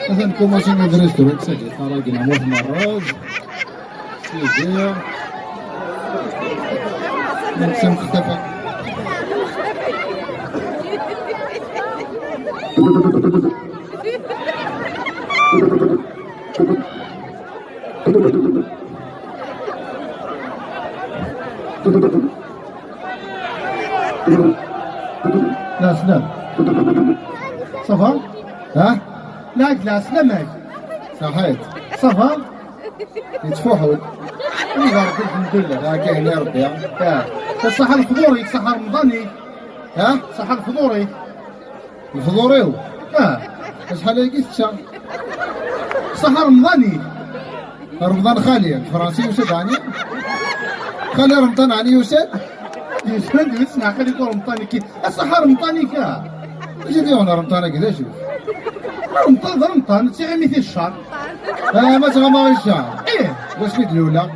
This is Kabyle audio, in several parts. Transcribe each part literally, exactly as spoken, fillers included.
Atan commencé ad restaurant, ça y est, طرق نموت مرات. سيدي. نقسم اختفى. لا، سلام. صافا؟ ها؟ لا، لا، سلامك. صحيت. صافا؟ يتفوحوا. يبارك الحمد لله. لا، كاين يا ربي، ها؟ ها. صح الفطوري، صح رمضاني. ها؟ صح الفطوري. الفضوريو. اه. شحال هيك تشا؟ صح رمضاني. رمضان خالي، فرنسي يوسف عني. خالي رمضان عني يوسف. يوسف، يسمع، خلي يكون رمضاني كي. صح رمضاني كا. ايش ديون رمضان كذا شوف؟ رمضان، رمضان، تسعمية الشهر. اه، ما تغمى الشهر. ايه. واش بيد الاولى؟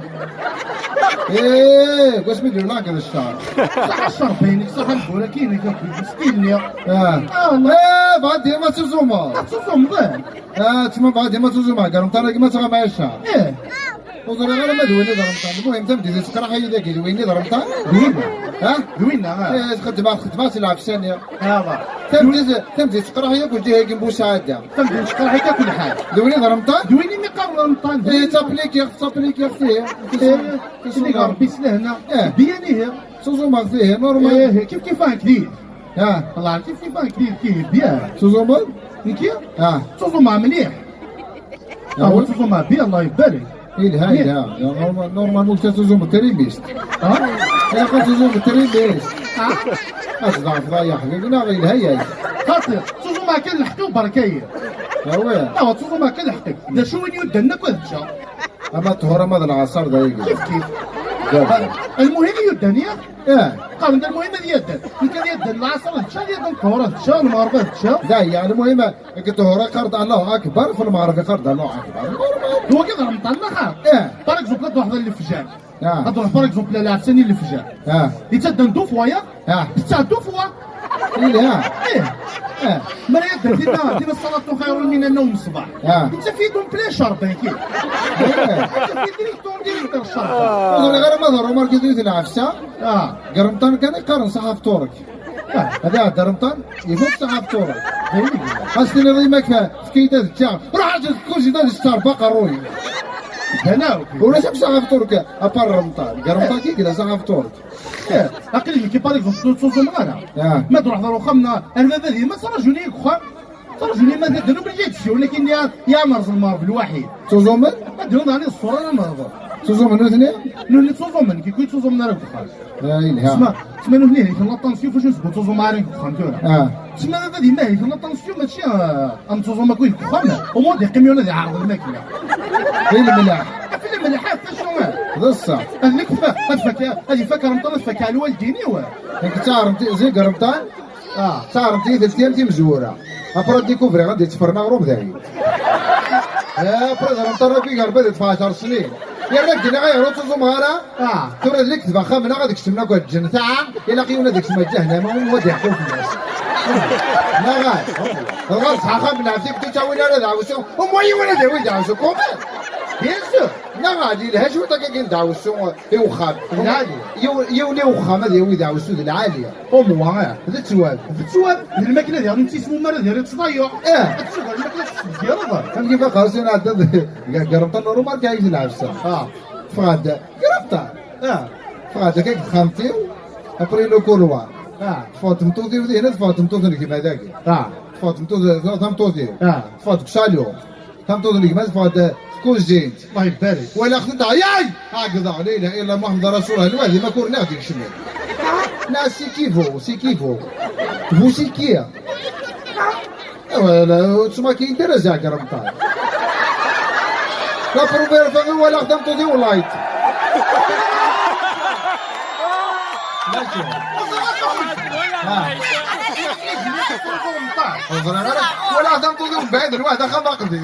ايه، واش بيد الاولى كذا الشهر؟ صح الشربيني، صح البوراكيني، كاكو ستيلني. اه. اه، والله. ايه، بعد ديما تزوما. تزوم ضين. اه، تما بعد ديما تزوما، قالوا ترى ما تغمى الشهر. ايه. وزرا غير ما دويني ضرمتان. المهم، تم ديزي تقرا هي داك دويني ضرمتان. دوينا. ها؟ دوينا، اه. ايه، خدمة، خدمة العفسانية. هذا. تم ديزي، تم ديزي تقرا هي قلت لي هيك بوسعادة. تم ديزي تقرا هي كل حاجة. دويني ضرمتان؟ دويني مي قبل ضرمتان. ايه، تابليكي، تابليكي، ايه. ايه، تسمع. ربي يسلهنا. ايه. بيانيه. سوزو ما فيه، نورمال. ايه، كيف كيف هكذي. ها. والله كيف كيف هكذي، كيف بيان. سوزو مال؟ نكي؟ ها. سوزو ما مليح. هو تزوم بي، الله يبارك. إيه الهاي، إيه. ها. يا نورمال، نورمال، ممكن تزوم التريميست. ها؟ يا أخي، تزوم التريميست. ها؟ أصدع فضايح حبيبي، لا، غير الهاي. خاطر تزوم كان الحق وبركيه. ها هو. لا، تزوم كان الحق. ده شو وين يدنا كل شيء. أما الطهورة ما العصر ده يجي. كيف كيف. ده. المهم يدني. إيه. قال ده المهم يدن. يمكن يدن العصر، الشهر يدن الطهورة، الشهر المغرب، الشهر. لا، يعني المهم قلت له: "راك قرد الله أكبر"، في المغرب قرد الله أكبر. هو كذا رمضان آخر. إيه. باغ اكزومبل، هاد واحد اللي في جام. آه. هاد واحد باغ اكزومبل، لا، عرفتني اللي في جام. آه. يتدن دو فوايا. آه. بتاع دو فوا. إيه، لا. إيه. آه. ما يدير فينا، ديما الصلاة خير من النوم الصباح. آه. أنت في دون بلي شرب، هيك. إيه. أنت في ديريكتور، ديريكتور الشرب. والله غير ما ضروري، ما ركزوا في العفسة. آه. قرمطان كان يقارن صحة فطورك. هذا درمطان يفوت صحاب طورة. خاصني نريمك في كيدة الجا. روح عجز كل شيء ده الستار بقى روي. هنا. ولا شاف صحاب طورك أبار رمطان. قرمطان كي كده صحاب طورك. أقل من كي باريك زوج صوص مغانا. آه. ما تروح ضرو خمنا. أنا ما بدي ما صار جوني كخام. صار جوني ما تدنو بالجيت شي، ولكن يا، يا مرز المغرب الوحيد. تزومن؟ ما ديرو داني الصورة أنا نهضر. تزومن وثنين؟ نوني تزومن، كي كوي تزومن أنا بخاش. لا إله. تسمى، تسمى نوني هي كنا طنسيو فاش نسبو تزوم عارين كخام جونا. آه. تسمى هذا دي ما هي كنا طنسيو ماشي، آه، أم تزوم كوي كخام. ومو دي قميونا دي عرض الماكلة. هي الملاح. في الملاحات، شنو؟ بالصح. هذيك فا-، هاد فاكهة، هذه فاكهة رمضان، فاكهة الوالدين، إيوا. انك تعرف زي قرمطان؟ آه. صار انت ثلاث ايام تي مزوره. ابرا ديكوفري غادي تفرنا غروم ذاهي. يا برا، انت راك في قربه في عشر سنين. يا راك دينا غير روتو زمهره. اه. ترى لك تبقى من غاديك تمنا كو الجنة تاعها. الى قيونا ديك سما جهنم وين ودي يحكم في الناس. لا غاد. الغاز حقا من عفتك تتاوي لا لا دعوسو. وموي ولا داوي دعوسو كومي. بيان سور. لا غادي لهاش وطاكا كندعوسو. يوخام. العالية. يو-، يولي وخام هذا يوي دعوسو العالية. أموا، آه. هذا التواب. هذا التواب. هذه الماكلة ديالو، انت اسمه ما راه داير تصدايع. آه. هذا التواب، الماكلة ديالو ضار. فهمتي، فقط سينا عدد. قربت النور وما كاين يلعب الساعة. آه. فهاد. قربت. آه. فهاد كيك خامتيو. أبري لو كولوار. آه. فهاد مطوطي ودي هنا، فهاد مطوطي كيما داكي. آه. فهاد مطوطي، فهاد مطوطي. آه. فهاد كساليو. فهمت ولا ما فهاد كوزين. الله يبارك. ولا خدت عياي. هكذا، لا إله إلا محمد رسول الله، الوالد ما كون ناخذ يكشمل. لا، سي كيفو، سي كيفو. فو سي كي. ايوا، لا، تسمى كي يدير زاكر مطار. لا بروفير فغي ولا خدمتو دي ولايت. ماشي. ها. ولا خدمتو دي من بعيد، الواحد خا باقي.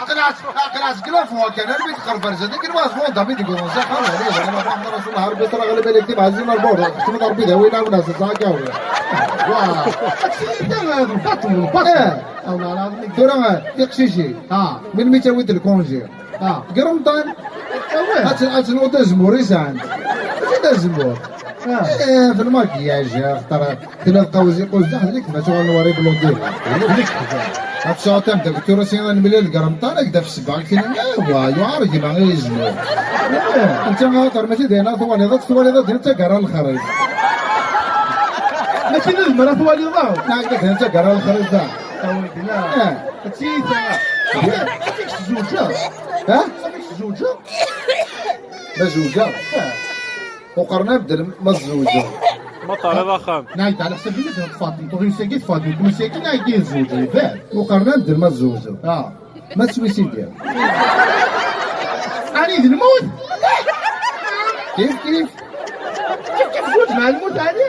قلعت، قلعت كلافون كان، أنا بيت خرب فرزة، ديك الواحد فون دابي ديك الونسة، خلاص، عليه، أنا ما فهمت رسول الله، ربي ترى غلب عليك، تبع الزين البور، تبع ربي داوي، لا، ولا، زاكاوي. Wa, aksida, lbaṭel, lbaṭel. Eh. Awla, la, tura, tiqcicin. Ah. Melmi ttawiḍ lkunji? Ah. Deg Remḍan. Ah, ouais. Ad t-, ad tnuḍ azemmur i sɛant. Mačči d azemmur. Ah. Eh, fi lmakiyaj, axaṭer tella tqawzi quzzaḥ, d lekdeb, ad tuɣal nwari blondine. D lekdeb. Ad tesɛuḍ tamdakelt, tura sin ad nemlal deg Remḍan, ad k-d-af ssebba, ad k-tini, ah, wa, yuɛer gma, i yezmer. Eh. Anta axaṭer mačči d ayen ara twaliḍ, ad twaliḍ ad d-taggara lexrif. Mačči d azemmur ara twaliḍ, ah. Neɣ ad d-taggara lexrif, ah. Ah, oui, d la. Eh. Ad tt-id-, ad tt-id-tzewǧeḍ. Ha? Ad tt-id-tzewǧeḍ. Ma zewǧeɣ? Eh. Uqerna bedden ma tzewǧeḍ. Ma terriḍ axxam. Nɛid ɛla ḥsab-nnek d Faṭma, tuɣ yusa-gi d Faṭma, yusa-gi nɛid i tzewǧeḍ, iban. Uqerna bedden ma tzewǧeḍ. Ah. Ma teswisidiḍ. Ɛni d lmut? Kif kif. Kif kif zewǧ mɛa lmut, ɛni?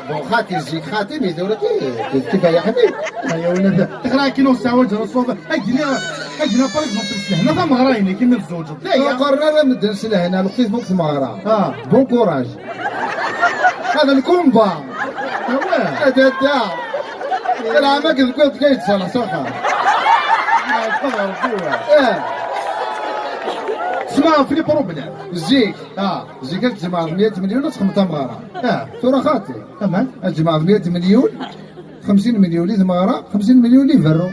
Bon, xati, zik xati, mais tura kif, kif, kif, ya ḥbib. Aya wina da. Tixra akken ur sɛiwaǧ Rasul. Agni, agni, par exemple, s lehna tameɣra-inek, imi tzewǧeḍ. D aya. Ur qqaren ara medden s lehna, lqis fuk tmeɣra. Ah. Bon courage. Hada lkumba. Awah. Hada da. Lɛam akken deg wayen tga yettṣalaḥ s axxam. Ah, Rebbi, wa. Eh. Sma, fli problème. Zik. Ah. Zik ad tjemɛeḍ meyya milyun ad txedmeḍ tameɣra. Ah. Tura xaṭi. Aman. Ad tjemɛeḍ meyya milyun, xemsin milyun i tmeɣra, xemsin milyun i berru.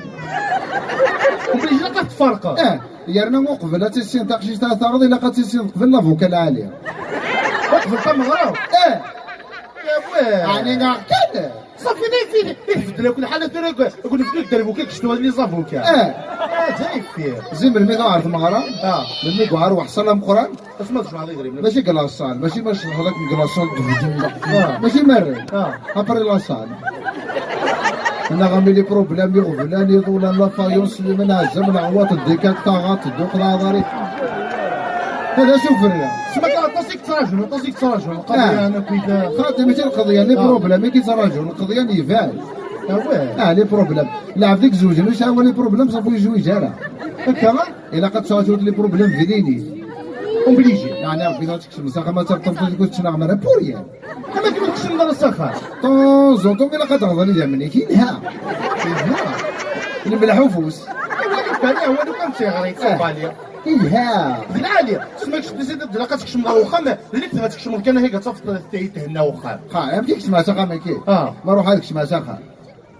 Obligé ad tferqeḍ. Eh, yerna uqbel ad tissineḍ taqcict ara taɣeḍ, ilaq ad tissineḍ qbel l'avocat lɛali. Uqbel tameɣra? Eh. Ya weh. Ɛni neɣ kan? Safi, d ayen i tbeddel akk lḥala tura, akk nefdu dderbuka, kečč twali les avocats. Eh. Ah, d ayen i tfir. Zi melmi tuɛer tmeɣra? Ah. Melmi yuɛer weḥṣel ameqqran? Asma tjemɛeḍ idrimen. Mačči deg laṣal, mačči ma tcebḥeḍ akk deg laṣal d-, d-, Ah. Mačči marren. Ah. Après laṣal. Neɣ am les problèmes iɣeblan, iḍulan, la faïence, liman ɛezzam, leɛwaṭ, ddikak, taɣaṭ, dduq, laɛḍari. Hada sufella. Sma kan aṭas i yettraǧun, aṭas i yettraǧun. Lqaḍyan Ah. akkit. Xaṭi, mačči lqaḍyan, les Ah. problèmes i yettraǧun, lqaḍyan iban. Ah, ouais. Ah, les problèmes. Lɛebd i izewǧen, ur yesɛi ara les problèmes, safi ur yezwiǧ ara. Akka? Ilaq ad tettɛuǧuḍ les problèmes d linit. Obligé. Yeɛni Rebbi ad tekcem s axxam, ad tafeḍ tameṭṭut-ik ur tettnaɣ ara, pour rien. Ama kif ur tkecmeḍ ara s axxam? Temps en temps ilaq ad d-teɣḍel idammen-ik, yelha. Yelha. Yelmeḥ ufus. Awal kan, awal kan tiɣri, Eh. tiṭali. Yelha. D lɛali. Sma kecmet-d, ilaq ad tkecmeḍ ɣer uxxam, d lekdeb ad tkecmeḍ kan, ahik ad tafeḍ thenna uxxam. Xa, amek i kecmeɣ s axxam-agi? Ah. Ma ruḥ ad kecmeɣ s axxam.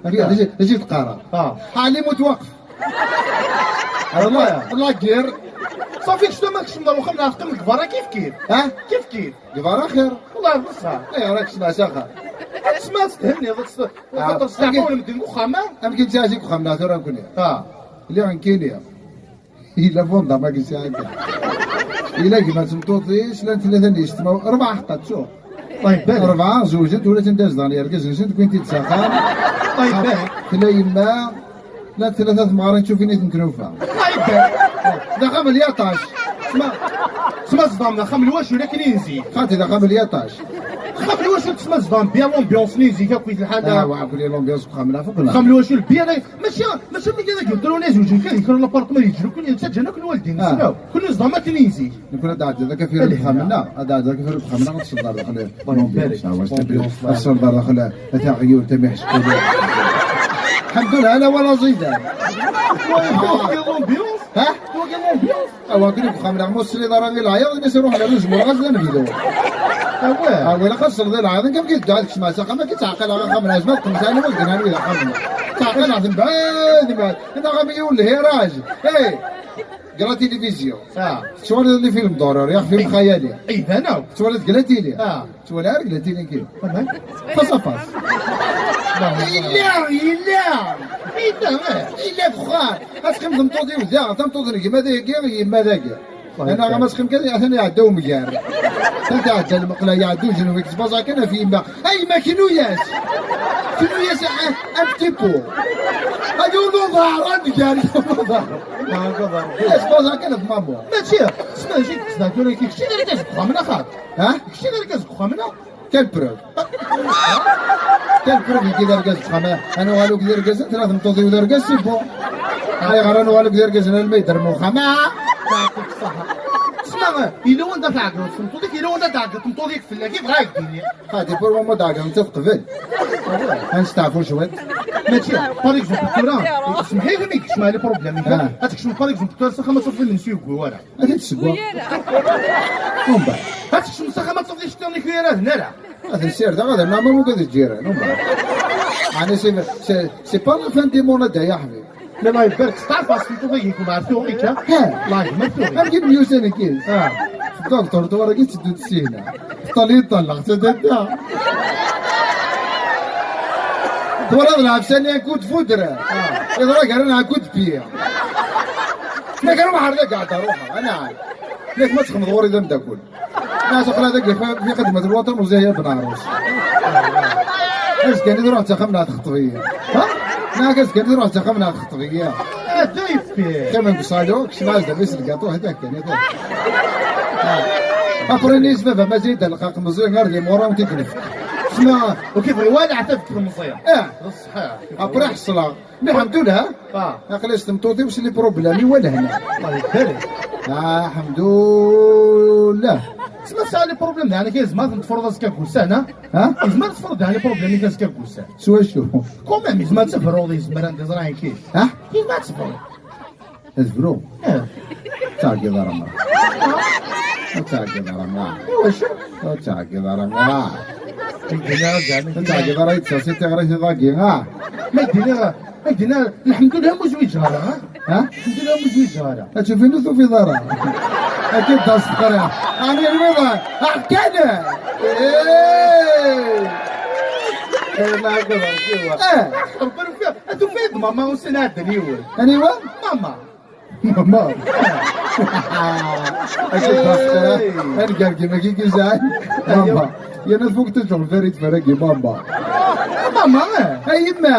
Amek Ah. d acu, d acu teqqareḍ? Ah. Ɛli mutwaqef. Ala, ala ger. Safi, kecmet ma tkecmeḍ ɣer uxxam, neɣ teqqimeḍ deg berra kif kif. Ha? Kif kif. Deg berra xir. Wallah, d ṣṣeḥ. Ayɣer ad kecmeɣ s axxam? Ad tesma ad thenniḍ, ad test-, Ah, xaṭer steɛfawlen medden deg uxxam, ah? Amek i ttɛici deg uxxam, neɣ tura nekkni? Ah. Lliɣ nekkini. Yella vondam-agi sɛiɣ. Yella gma d tmeṭṭut-is, llan tlata n yessetma, rebɛa ḥeqqa ttuɣ. Rebɛa zewǧent, ula d anda zedɣen yergazen-nsent, wwin-t-id s axxam. Tella yemma, llant tlata temɣarin, ttufin i tent-nufa. D axxam n lyaṭac. Sma, sma zedɣen d axxam n lwacul akken i n zik. Xaṭi, d axxam n lyaṭac. Axxam n lwacul, sma zedɣen bien l'ambiance-nni n zik akk i lḥala. Ah, wa, akk l'ambiance n uxxam-nneɣ, akk. Axxam n lwacul bien. Mačči, mačči am wigad i yeddren ad zewǧen kan, yekkren l'apartment, yeǧǧen akk, ttaǧǧan akk lwaldin, Ah. tesmaw. Kunwi zedɣem akken i n zik. Nekni ad d-tɛeddiḍ akka ɣef uxxam-nneɣ, ad d-tɛeddiḍ akka ɣef uxxam-neɣ, ad tesleḍ ar daxel. Ad tesleḍ ar daxel, a taɣyult, a miḥeckulat. Lḥemdullah, ala wala ẓidan. L'ambiance. Ha? L'ambiance. Awa, kni deg uxxam-nneɣ, ma ur tesliḍ ara i leɛyaḍ, ini-as iruḥ ɣer uzemmur, ɣas d anebdu. Awah. Awa, ilaq ad tesleḍ i leɛyaḍ, nekk amek i tedduɣ ad kecmeɣ s axxam, amek i ttɛeqqileɣ axxam-nneɣ, ma teqqen sani, ma gnan wid axxam-nneɣ. Ttɛeqqileɣ-ten mebɛid, mebɛid. Neɣ am yiwen lhiraj. Hey! Deg la télévision. Ah. Tettwaliḍ les films d'horreur, ya film xayali. Iban akk. Tettwaliḍ deg la télé. Ah. Tettwali ara deg la télé-agi. Face à face. Yella, yella. Yella, eh. Yella deg uxxam. Ad teqqim tmeṭṭut-iw da, tameṭṭut n gma dagi, yemma dagi. Ana ma teqqim kan, atan iɛedda umgar. Atan iɛedda lmeqla, iɛedda ujenwi, yettbaẓa kan ɣef yemma. Ay, ma knu-yas! Knu-yas, eh, un petit peu. Ad yuli uḍar, ad d-gar, yuli uḍar. Yettbaẓa kan ɣef mamu. Mačči, sma, mačči, kečč d argaz deg uxxam-nneɣ, xaṭ? Ha? Kečč d argaz deg uxxam-nneɣ? Quelle preuve? Quelle preuve nekki d argaz deg uxxam? Ad nuɣal akk d irgazen, tlata tmeṭṭut-iw d argaz, c'est bon. Ayɣer ad nuɣal akk d irgazen alma yedder n uxxam? Ah! Yeɛṭik ṣṣeḥḥa. Sma, Yella wanda tɛeggeḍ tmeṭṭut-ik, yella wanda tɛeggeḍ tmeṭṭut-ik fell-ak, yebɣa ad k-d-yini. Xaṭi, pour le moment, tɛeggeḍ nettat qbel. Ad nesteɛfu cwiṭ. Mačči, par exemple, tura, semmeḥ-iyi mi kecmeɣ les problèmes-ik. Ah. Ad tekcmeḍ, par exemple, tura s axxam ad tafeḍ imensi ur yewwi wara. Ad t-id-ssewweɣ. Umbeɛd. Ad tekcmeḍ s axxam ad tafeḍ iceṭṭiḍen-ik ur ara d-nara. Ad ten-ssirdeɣ, ad rnuɣ ma ugad lǧiran. Umbeɛd. Ɛni c'est, c'est, c'est pas la fin du monde, a Dda Yaḥbib. Mais la ibarek, testeɛfaḍ s tmeṭṭut-agi-kum ar tuɣ-ik, ha? Ha. La ibarek tuɣ-ik. Amek i d-myussan nekki? Ah. Tedduɣ d ṭurṭur-agi, tetteddu-d syin. Teṭṭal-iyi ṭṭalleɣ, d tadadda. Twalaḍ lɛefsa-nni, un coup de foudre? Ah. Yeḍra gar-aneɣ un coup de pied. Ma gar umḥerr d agɛda, ruḥeɣ, ana. Yak ma txedmeḍ ɣur-i d ameddakel. Nniɣ-as aql-aɣ dagi fi, fi xedmet lwaṭan u zah ya ben ɛerus. Azekka-nni truḥ s axxam neɣ texṭeb-iyi. Ha? Nniɣ-ak azekka-nni truḥ s axxam neɣ texṭeb-iyi. Ata yeffi. Qqimen deg uṣalu, kecmeɣ-as-d afus lgaṭu, hata kan, hata. Après-nni s baba Mazid d aleqqaq meẓẓi, ɣer d imuṛa u t-id-nefk. Sma, ur k-ibɣi wala ɛtab deg temẓi. Eh. D ṣṣeḥ. Après ḥeṣleɣ. Mais ḥemdullah. Ah. Aql-as tmeṭṭut-iw s les problèmes-iw a lehna. Allah ibarek. Ah, ḥemdullah. Tma tesɛa les problèmes daɣen, akka yezmer ad ten-tefruḍ azekka deg wussan, ha? Ha? Yezmer ad tefruḍ daɣen les problèmes-ik azekka deg wussan. S wacu? Quand même, yezmer ad tefruḍ, yezmer ad d-iẓra ayen kif. Ha? Yezmer ad tefruḍ. Ad fruɣ? Eh. Ur ttɛeggiḍ ara merra. Ur ttɛeggiḍ ara merra. Iwacu? Ur ttɛeggiḍ ara merra. Ur ttɛeggiḍ ara, yettṣaṣi tiɣrit iḍ-agi, ah. Ma d-iniɣ, ma d-iniɣ, lḥemdullah, ur zwiǧeɣ ara, ha? Ha? Lḥemdullah, ur zwiǧeɣ ara. Ad tufin ur tufiḍ ara. Akken d aseqra. Ɛni lwiḍ? Ah, kan! Eh! Eh, nɛeggeḍ ar kiwa. Eh! Xerber fiɣ. Ad tufiḍ mama ur s-nɛeddan yiwen. Aniwa? Mama. Mama. Akken d aseqra. Hey. Ad gergim akken yesɛan. Mama. Yerna tfuk tejjur lfarid faragi, mama. Mama, eh? A yemma.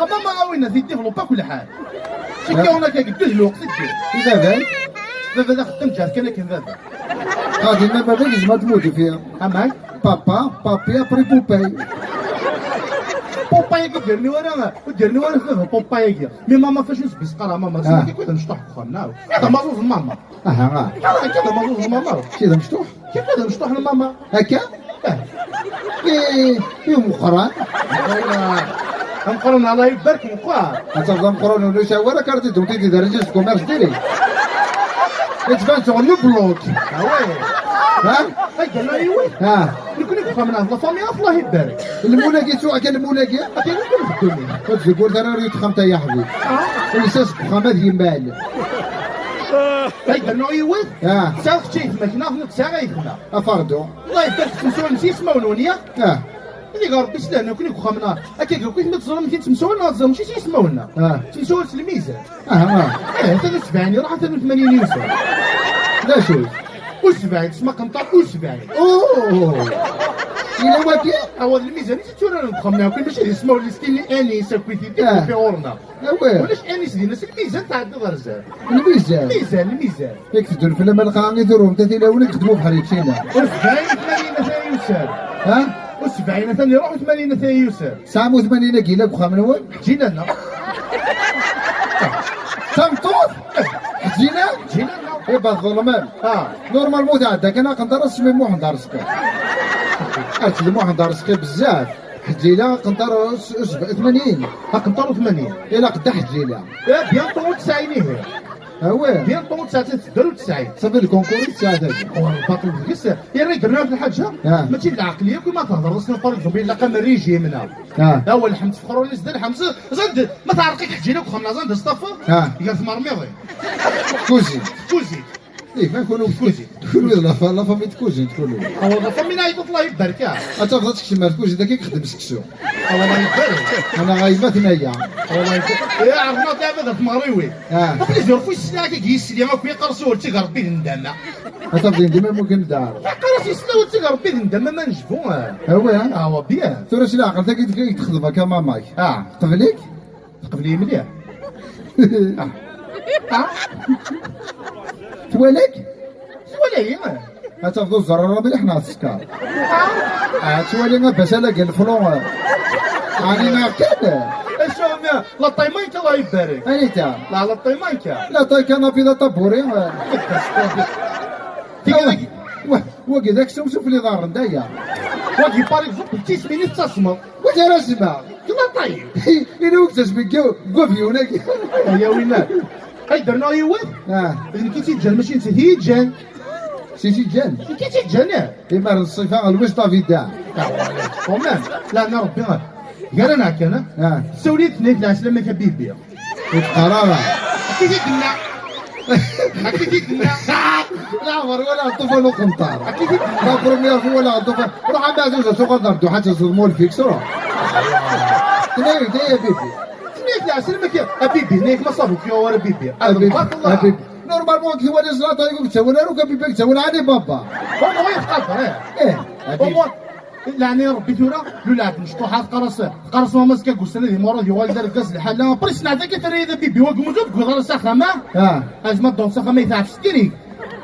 A mama, a winna, ti développe akk lḥal. Tikki ona kak ddud lweqt ddud. I baba-k? Baba d axeddam ǧar kan akken baba. Xadim, ma baba yezmer ad tmudif ya. Amek? Papa, papi, après Popeye. Popeye-agi ur d-yerni wara, ur d-yerni wara baba Popeye-agi. Mais mama facu s-, bis qqar mama, ah. Sima kik d amecṭuḥ deg uxxam, neɣ? Kik d amaẓuẓ n mama. Aha, ah. Kik d amaẓuẓ n mama. Kik d amecṭuḥ? Kik d amecṭuḥ n mama. Akka? Eh. Eh, eh, meqqran. Ameqqran, Allah ibarek, meqqran. Ad tafeḍ ameqqran ur yesɛi wara carte d'identité d argaz deg commerce diri. Yettban tuɣ le bloc. Ah ouais. Ha? Ay, gana yiwi. Ha? Nekni deg uxxam-nneɣ d la famille, Allah ibarek. Lmul-agi, ttuɣ akka lmul-agi. Akka nekni deg ddunit. Ur tzewwret ara ur yi-texxamt ay aḥbib. Ah. Lsas deg uxxam ad yemmal. Ay, gana yiwi. Ha? Tesɛiḍ kečč ayetma-k neɣ tesɛiḍ ayetma? Afardu. Allah ibarek, temsawalem s yismawen-nwen, ya? Ah. Ad iga Rebbi s lehna, nekkni deg uxxam-nneɣ. Akka deg akk, ma teẓram amek i nettemsawal, neɣ teẓram acu i s-yismawen-nneɣ? Ah. Nettemsawal s lmizan. Ah, ah. Eh, atan u sebɛin iruḥ, atan u tmanyin yusa. D acu? U sebɛin, tesma qenṭar u sebɛin. Oh! Yella wagi? Awa, d lmizan i tetturaren deg uxxam-nneɣ, akk mačči d ismawen-is, tili anis, akkit i d-, ah, ɣur-neɣ. Awah. Ulac anis dinna, s lmizan tɛeddiḍ ar zdat. Lmizan? Lmizan, lmizan. Yak teddun fell-am lqaɛa i turum, ta tilawin i yexdem ubeḥri ččina. U sebɛin u tmanyin atan yuser. Ha? U sebɛin atan iruḥ, u tmanyin atan yuser. Tesɛam u tmanyin-agi yella deg uxxam-nwen? Ḥǧina-nneɣ. Tameṭṭut? Ḥǧina? Ḥǧina-nneɣ. Iba tḍelmem. Ah. Normalement tɛedda kan aqenṭar asmi Muḥend Arezqi. Ad d Muḥend Arezqi bezzaf. Ḥǧila, qenṭar s-, s-, tmanyin. Aqenṭar u tmanyin. Ilaq d aḥǧila. Eh, bientôt u tesɛin ihi. Ah ouais. Bientôt u tesɛin, tedder u tesɛin. Safi lkunkur i tesɛa tagi. Oh, baṭel deg-s. Yerna igerna ɣef lḥaǧa. Ah. Mačči d lɛaqel yakk ma thedreḍ-as, par exemple, ilaq am régime neɣ. Ah. Awal ḥemd fexruni zdan ḥemd, zand, ma teɛreq-ik Ḥǧila deg uxxam-nneɣ, zand d staff. Ah. Gar tmermiḍin. Kuzin. Kuzin. Eh, ma kunwi, kunwi, kunwi d la fa-, la famille de cousine, kunwi. Awa, la famille-a, Allah ibarek. Ad tafeḍ ad tekcem ar tkuzint akka i yexdem seksu. Awa, Allah ibarek. Ana ɣayma tnaya. Awa, Allah ibarek. Eh, ɛerfna-t abad ɣef tmeɣriwin. Ah. Aql-i zurf wis snat i yisli akk yeqqar s ur tteg Rebbi d ndama. Ad tafeḍ dima mumkin d aɛrab. Yeqqar-as yisli ur tteg Rebbi d ndama ma nejbu, ah. Awa. Awa, bien. Tura s leɛqel tagi i texdem akka mamak. Ah. Qbel-ik? Tqebl-iyi mliḥ. Ah. Ah. Twala-k? Twala-yi. Ad tafeḍ ur ẓerr ara mliḥ neɣ teskaṛ. Ah. Ah, twali abbas ala deg leflon. Ɛni neɣ kan? Acu, la ṭaymanka, Allah ibarek. Anita? La, la ṭaymanka. La ṭay kanapi, la taburi. Tigi wagi, wa- wagi d aksum sufell iḍarren, d aya. Wagi, par exemple, d tismin i tettasmeḍ. Wagi ara smeɣ. Kla ṭayib. Ini ur tesbeggaw deg wavyun-agi. Aya winna. Ay d-rnuɣ yiwet. Ah. D nekk i tt-iǧǧan, mačči nettat i yi-ǧǧan. Si tt-iǧǧan? D nekk i tt-iǧǧan, eh. Imar n ṣṣifa, Luis Davida. Quand même. Leɛna Rebbi. Gar-aneɣ kan, eh. Ah. Tsawel-iyi-d tenna-yi-d lɛeslama-k a Bibi. Ur teqqar ara. Akka i t-id-tenna. Akka i t-id-tenna. Leɛmer walaɣ ṭṭufan uqenṭar. Akka i t-id-tenna. La première fois walaɣ ṭṭufan. Ruḥ a Maɛzuz, ad tuɣal d Arduḥ, ad teẓẓuḍ mul fiks, ruḥ. Tenna-yi-d, ay a Bibi. Tenna-yak lɛeslama-k a Bibi, tenna-yak ma ṣabu k-yuɣ wara Bibi. A Bibi, a Bibi. Normalement, ad k-twali zlaṭa, ur k-ttawal ara, ur k-a Bibi, ad k-ttawal ɛli baba. Au moins yettqadar, eh. Eh, a Bibi. Au moins. Leɛnaya Rebbi tura, lula ɛad mecṭuḥa, teqqar-as, teqqar-as mama-s kan ussan ad imurad yuɣal d argaz lḥala. Après sneɛt akka terra-yi d abibi wagi, muzur tewwiḍ ara s axxam, ah? Ah. Azma d-dduɣ s axxam ay teɛfes diri.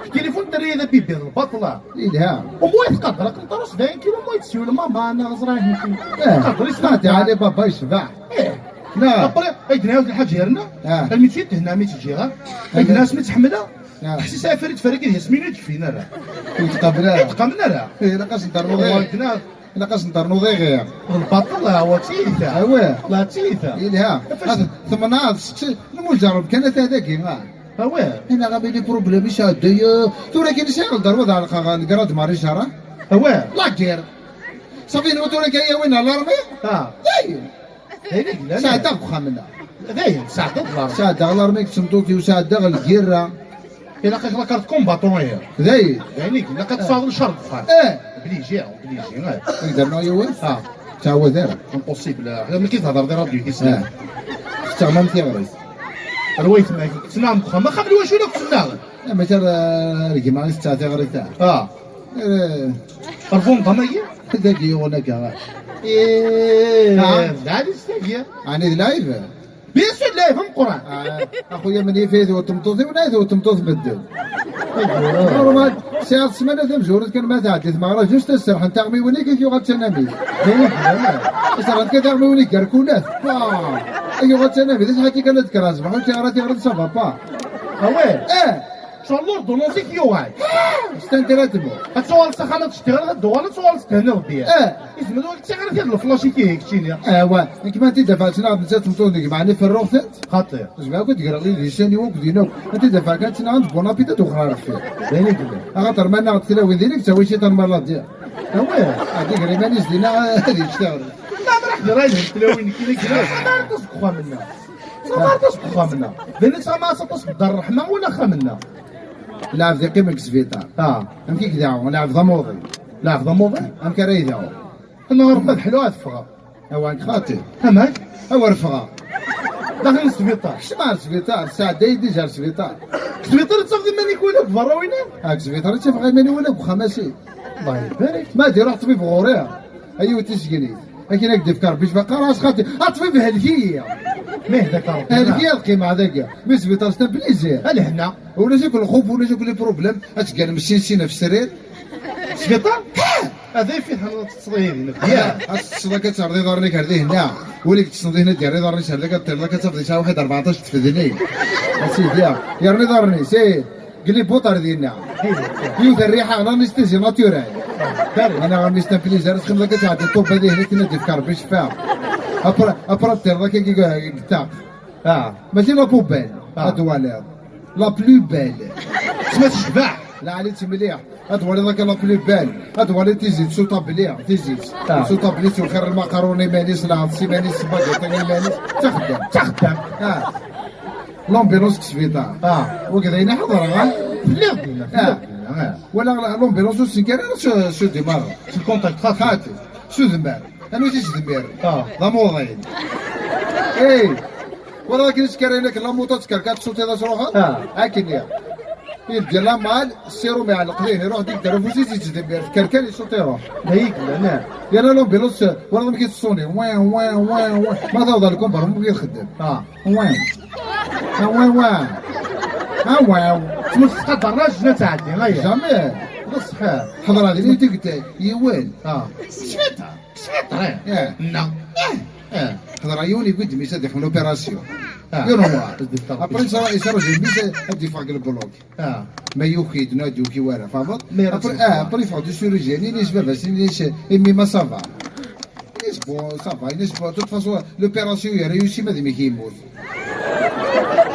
F tilifun terra-yi d abibi d lbaṭla. Ilha. Umu ay tqadr, aqenṭar-is sebɛin kilu, umu ay tessiwel mama neɣ ẓriɣ nekki. Eh. Tqadr-is tqadr. Ɛli baba yecbeḥ. Eh. Après, ay d-nɛawed lḥaǧa yerna, ah, almi tt-id-tehna mi tt-ǧǧiɣ, ah? Ay d-nɛas mi tt-ḥemmleɣ, ah, ḥsiseɣ afrid farag ad yasmi ur d-kfin ara. Ur tqabel ara. Ur tqamen ara. Eh, ilaq ad sen-ternuḍ. Ilaq ad sen-ternuḍ iɣir. D lbaṭel, ah, wa d tiyita. Awah. La d tiyita. Ilha. Temneɛ, tmujarreb kan ata dagi, ah. Awah. Ina ɣam ili problème isɛedday, eh, tura kan isɛiɣ lderwa d ɛelqaɣ n grad Marie Jeanne. Awah. La guerre. Safi, nwa tura kan yawin à l'armée. Ah. Dayen. Dayen i yellan. Sɛeddaɣ deg uxxam-nneɣ. Dayen, sɛeddaɣ larmi. Sɛeddaɣ larmi deg tmeṭṭut-iw, sɛeddaɣ lgirra. Ilaq-ak la carte combattant ihi. Dayen. Dayen i yellan, ilaq ad tesɛuḍ lecɣal deg uxxam. Eh. Obligé, obligé, eh. Ad k-d-rnuɣ yiwen? Ah. Ttɛawad ara. Impossible. Ɣer mi k-tehder di radio-k isem. Eh. Tettaɣmam tiɣrit. Ar waytma-k, tettnaɣem deg uxxam. Axxam n wacu la tettnaɣem? Eh, maca ar, ar gma i tettaɣ tiɣrit-a. Ah. Eh. Ar Van Damme-agi? Dagi yuɣen akka. Eh, ah, d lɛali s tagi. Ɛni d lɛib? Bien sûr, d lɛib ameqqran. Ah, a xuya, menyif i tewwet tmeṭṭut-iw neɣ i tewwet tmeṭṭut n medden? Normal, sɛiɣ ssmana tamezwarut kan ma tɛeddi tmeɣra, juste ad serḥent aɣmiwen-ik, ad k-yuɣal d tanamit. Serḥent kan aɣmiwen-ik gar kulat. Pah! Ad k-yuɣal d tanamit, acḥal tikkal ad d-kkreɣ ṣṣbeḥ, ur ččiɣ ara tiɣrit, ça va pas. Ah ouais? Eh! Ccɣel l'ordonnance-ik yuɣal. C'est un traitement. Ad tuɣaleḍ s axxam ad tectiɣ, ad d-tuɣaleḍ ad tuɣaleḍ s ddehn Rebbi. Eh. Izmer ur tt-iɣer kra d leflac-ik ihi keččini. Awa, nekk ma n-t-id-dafɛeɣ ccna ad nettat tmeṭṭut n gma, ɛni ferruɣ-tent? Xaṭi. Zemreɣ akk ad d-greɣ yid-i sani akk din akk. Ma n-t-id-dafɛeɣ kan ttnaɣent bon appétit ad uxreɣ ɣef. D ayen i yellan. Axaṭer ma nnaɣ-d tlawin din, ad k-ttawi ciṭan ma la d-, awa, ad iger iman-is dinna, ad yečč tiɣri. Leɛmer aḥdir ay lhent tlawin nekki d akken. Ttɣamareḍ-as deg uxxam-nneɣ. Ttɣamareḍ-as deg uxxam-nneɣ. D ayen i ttɣamareḍ-as deg Dda Ṛṛeḥma wala axxam-nneɣ? Lɛebd iqqim deg sbiṭar. Ah. Amek i k-dɛu? Lɛebd amuḍi. Lɛebd amuḍi? Amek ara yedɛu? Tenɣer ma d ḥlu ad ffɣeɣ. Awa, nekk xaṭi. Amek? Awer ffɣeɣ. Daxel n sbiṭar. Kcem ar sbiṭar, sɛedda-yi-d ijar sbiṭar. Deg sbiṭar i tafeḍ iman-ik wala deg berra wina? Ah, deg sbiṭar i ttafeɣ iman-iw wala deg uxxam-asi. Allah ibarek. Ma d-iruḥ ṭṭbib ɣur-i, a yiwet tisgenit. Akken ad k-d-ifk Rebbi ccfa, qqar-as xaṭi, a ṭṭbib, helk-iyi. Ma yehda-k Rebbi. Helk-iyi ad qqimeɣ dagi. Mi sbiṭar c'est un plaisir. A lehna. Ulac akk lxuf, ulac akk les problèmes, ad tegganem sin sin ɣef srir. Sbiṭar? Ha! Ad ay fiḥel ad teṭṭseḍ ihi din. Ya, ad teṭṭseḍ akka, ad terreḍ iḍarren-ik ar dihin, ya. Win i yeṭṭsen dihin ad yerr iḍarren-is ar dagi, ad ṭṭileḍ akka, ad tafeḍ yesɛa waḥed rbeɛṭac tfednin. A sidi, ya. Yerna iḍarren-is, eh, gli buṭ ar dinna. Yiwet rriḥa, l'anesthésie naturelle. Ana ɣer mi c'est un plaisir, ad txedmeḍ akka, tɛeddi ṭṭubba dihin, akken ad d-ifk Rebbi ccfa. Après, après ad ṭṭileḍ akka, deg, deg ṭṭaq. Ah. Mačči la poubelle, ah, ad twaliḍ. La plus belle. Tma tecbeḥ. Lɛali-tt mliḥ. Ad twaliḍ akka la plus belle. Ad twaliḍ tizit s utabli, tizit. Ah. S utabli, tuxir lmaqarun iman-is, lɛeḍs iman-is, sbagiṭi iman-is. Taxeddam. Taxeddam. Ah. L'ambulance deg sbiṭar. Ah. Wagi d ayen i ḥeḍreɣ, ah. Telliḍ dinna, ah, telliḍ dinna, ah. Wala l'ambulance ur s-, ara s, s udimar. S lkontakti, xaṭi. Xaṭi. S udemmer. Anwa i t-ittdemmiren? Ah. D amuḍin. Ey! Wala akken i ttkarayen akken la moto tkerka, tessutiḍ ad truḥeḍ? Ah. Akken ya. Yeldi la malle, ssirum iɛelleq dihin, iruḥ dik ddar ufus-is, yettdemmir, tkerkan, yessuṭ iruḥ. D ayi yellan, ah. Yerna l'ambulance, wala amek i teṣṣuni, win, win, win, win. Ma tawḍ ar lkumbar, amek i txeddem? Ah. Win. Ah, win, win. Ah, win. Tmut tqadar la jna tɛeddi, aya. Jamais. D ṣṣeḥ. Ḥeḍreɣ din i tigte, yiwen. Ah. Sfita. Sɛiḍ ṭṭrad? Eh. Nna. Eh. Eh. Ḥeḍreɣ yiwen yewwi-d mmi-s ad ixdem l'opération. Yiwen umɣar. Après, ça, ça, ça, ça, ad d-iffeɣ deg le bloc. Ah. Ma yuki-d, neɣ ad d-yuki wara, tfehmeḍ? Mais après, ah, après, yeffeɣ-d usurij-nni, inis baba-s, inis, imi ma ça va. Inis bon, ça va, inis bon, de toute façon, l'opération, il a réussi, ma d mik yemmut.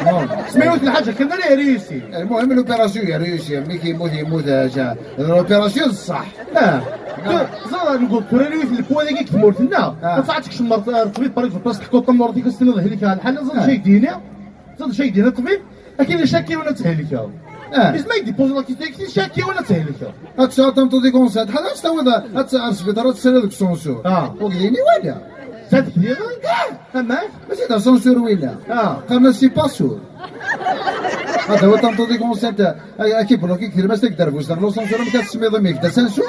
Non. Smaïout lḥaǧa kan ara réussi. Lmuhim, l'opération, il a réussi, mik yemmut, yemmut, ah, l'opération d ṣṣeḥ. Ah. Ẓer, nqul tura, lewit lekwa dagi deg tmurt-nneɣ. Ah. Ad tɛad tekcem ar, ar ṭṭbib, par exemple, ad s-teḥkuḍ tamurt-ik, ad s-tiniḍ helkeɣ lḥal, ẓer d acu ay d-yini? Ẓer d acu ay d-yini ṭṭbib? Akken icakkiwen ad thelkeḍ. Ah. Isem ay d-ipoẓ la question, akken icakkiwen ad thelkeḍ. Ad tesɛuḍ tameṭṭut deg unṣad, ḥala ad s-tawiḍ, ad tt-, ar sbiṭar, ad tt-taliḍ deg uṣunsur. Ah. Ur k-d-yini wala. Zad kdiɣ? Ah. Amek? Mačči d aṣunsur winna. Ah. Qqaren-as si passur. Ad tawiḍ tameṭṭut deg unṣad, a, a kibluki deg tlemmast deg derbus, daxel uṣunsur, amek ad tesmiḍ imi d asensu?